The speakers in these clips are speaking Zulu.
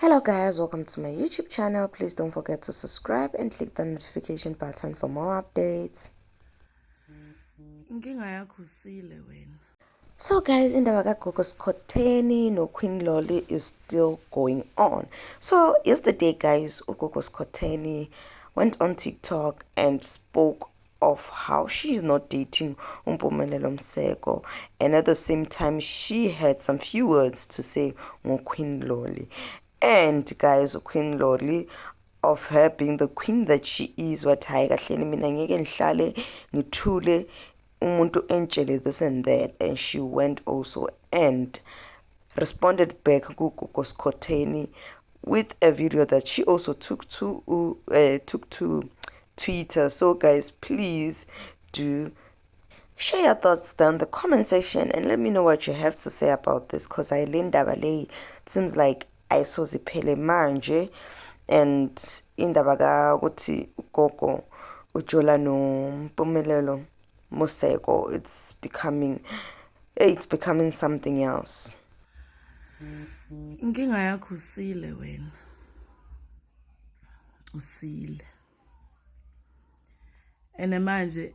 Hello guys, welcome to my YouTube channel. Please don't forget to subscribe and click the notification button for more updates. Inkinga yakho usile wena. So guys, indaba kaGogo Skhotheni no Queen Lolly is still going on. So yesterday guys, uGogo Skhotheni went on TikTok and spoke of how she is not dating uMpumelelo Mseko, and at the same time she had some few words to say ngo-Queen Lolly. And guys, uQueen Lolly, of her being the queen that she is, wathi hayi kahleni, mina ngeke ngihlale ngithule umuntu entshele this and that, and she went also and responded back kuGogo Skhotheni with a video that she also took to Twitter. So guys, please do share your thoughts down in the comment section and let me know what you have to say about this, because le ndaba le, it seems like ayisoze iphele manje, and indaba kakuthi ugogo ujola noMpumelelo Moseko, it's becoming something else. Inkinga yakho usile wena. Usile. Ene manje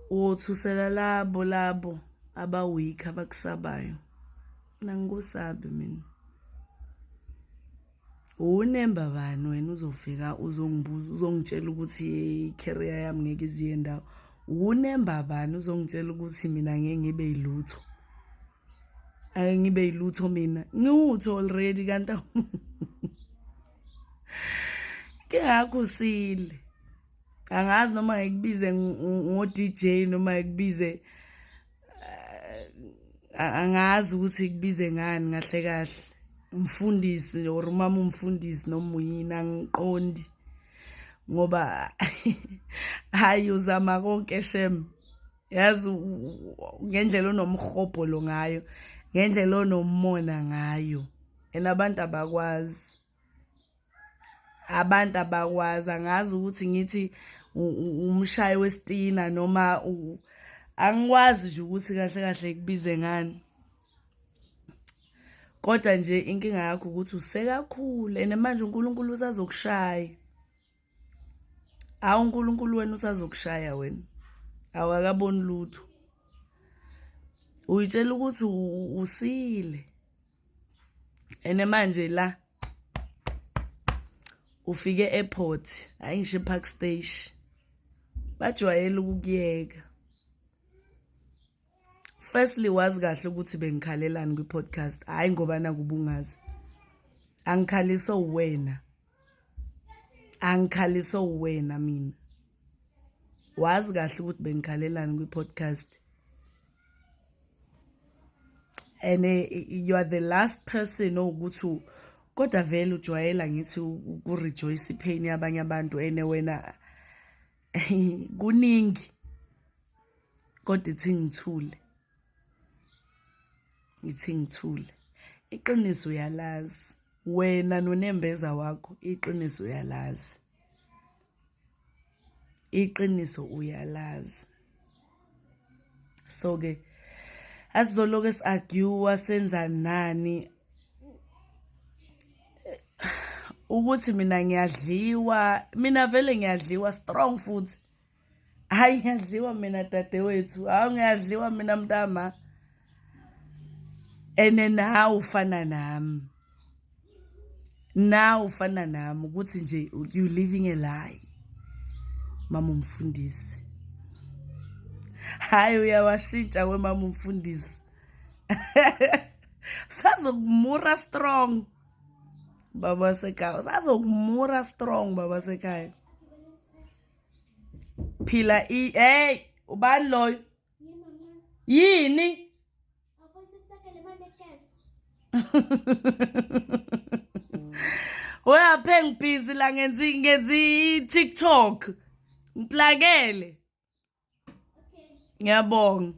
uthusela labo abaweak abakusabayo. Mina ngikusabi mina. Unemba bani wena uzofika uzongibuza, uzongitshela ukuthi i-career yami ngeke iziye ndawo? Unemba bani uzongitshela ukuthi mina ngeke ngibe yilutho? Ake ngibe yilutho mina. Ngiwutho already, kanti kengakho usile. Angazi noma ngikubize ngo-DJ noma ngikubize, angazi ukuthi kubize ngani kahle kahle, umfundisi or umama umfundisi noma uyini, angiqondi, ngoba hayi, uzama konke shem. Yazi, ngendlela onomhobholo ngayo, ngendlela onomona ngayo, and abantu abakwazi, abantu abakwazi. Angazi ukuthi ngithi umshayi wesitina noma angikwazi nje ukuthi kahle kahle kubize ngani, kodwa nje inkinga yakho ukuthi usekakhulu, and manje uNkulunkulu usazokushaya. Hawu, uNkulunkulu wena usazokushaya wena, awakaboni lutho. Uyitshela ukuthi usile, ene manje la ufike airport, hayi ngisho ePark Station, bajwayele ukukuyeka. Firstly, wazi kahle ukuthi bengikhalelani kwi-podcast. Hayi, ngoba nakubungazi, angikhaliswa wena, angikhaliswa wena mina. Wazi kahle ukuthi bengikhalelani kwi-podcast, and you are the last person owukuthi, kodwa vele ujwayela ngithi uku-rejoice ipain yabanye abantu, ene wena kuningi, kodwa ithi ngithule, ngithi ngithule. Iqiniso uyalazi wena nonembeza wakho, iqiniso uyalazi, iqiniso uyalazi. So ke asizoloke si-argue, senza nani ukuthi mina ngiyadliwa. Mina vele ngiyadliwa strong futhi. Hayi, ngiyadliwa mina dadewethu, hawu, ngiyadliwa mina mntama, ene nawe ufana nami, nawe ufana nami, ukuthi nje you living a lie, mama umfundisi. Hayi, uyawashintsha we mama umfundisi, sazokumura strong baba sekhaya, sazokumura strong baba sekhaya. Phila i, hey, ubani loyo? Yini? Uyaphe, ngibhizi la, ngenza i-TikTok, ngiplakele. Ngiyabonga.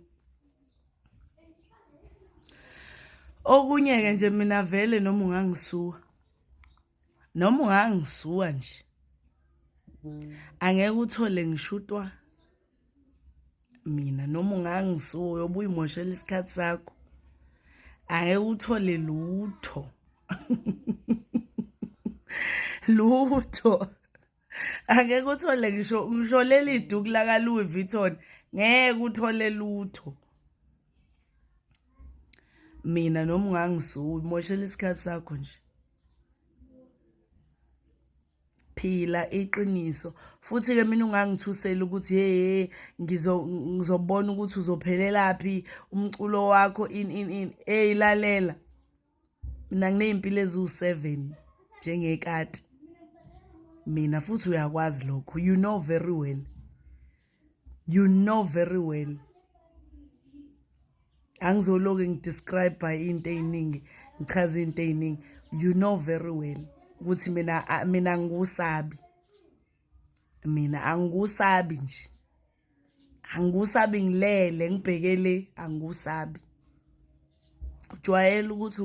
Okunye ke nje, mina vele noma ungangisuwa, noma ungangisuwa nje, angeke uthole ngishutwa mina. Noma ungangisuwa, uyobe uyimoshela isikhathi sakho, angeke uthole lutho. Lutho. Angeke uthole ngisho ngisho leli duku laka Louis Vuitton ngeke uthole lutho. Mina noma ungangisuyi moshela isikhathi sakho nje. Phila iqiniso futhi ke mina ungangithusela ukuthi hey ngizo ngizobona ukuthi uzophelelaphi umculo wakho in in in hey lalela mina nginezimpilo eziwu7 njengekati mina futhi uyakwazi lokho you know very well you know very well angizoloke ngidescribe into eziningi ngichaze into eziningi you know very well ukuthi mina mina ngikusabi mina angikusabi nje angikusabi ngilele ngibhekele angikusabi ujwayele ukuthi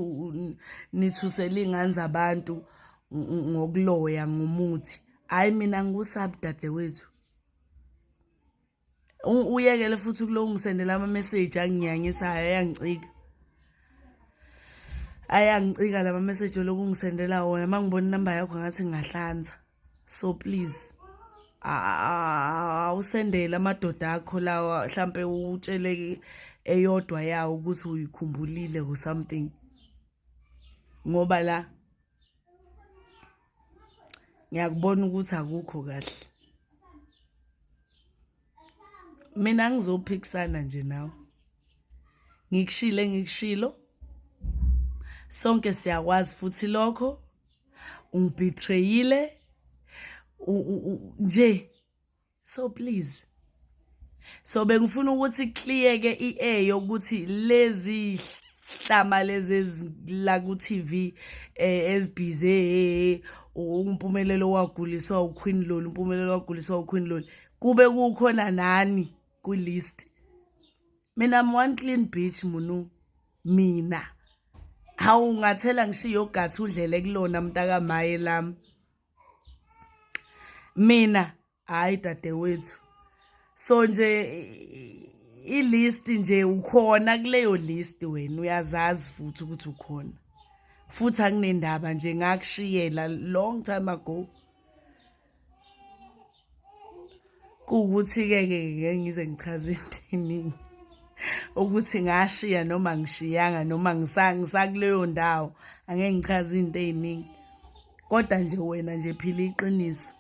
nithusele iy'ngane zabantu ngokuloya ngomuthi hhayi mina angikusabi dadewethu uyekele futhi kulo ungisendela ama-message anginyanyisayo ayangicika ayangicika lama message oloku ungisendela wona uma ngibona inamba yakho ngathi ngingahlanza so please awusendele amadoda akho lawa mhlampe utshele eyodwa yawo ukuthi uyikhumbulile or something ngoba la ngiyakubona ukuthi akukho kahle mina ngizophikisana nje nawe ngikushile ngikushilo sonke siyakwazi futhi lokho ungibetrayile nje so please so bengifuna ukuthi clear-ke i-air yokuthi lezi hlama lezi ezila ku-TV eh ezibhize umpumelelo waguliswa uQueen Loli umpumelelo waguliswa uQueen Loli kube kukhona nani kwi-list mina I'm one clean bitch munu mina hawu ungathela ngisho iyogathi udlele kulona mntakamaye lami mina hayi dadewethu so nje i-list nje ukhona kuleyo list wena uyazazi futhi ukuthi ukhona futhi anginendaba nje ngakushiyela long time ago kuwukuthi-ke ke ngeke ngize ngichaze into eningi ukuthi ngashiya noma ngishiyanga noma ngisakuleyo ndawo angeke ngichaze into ey'ningi kodwa nje wena nje phila iqiniso.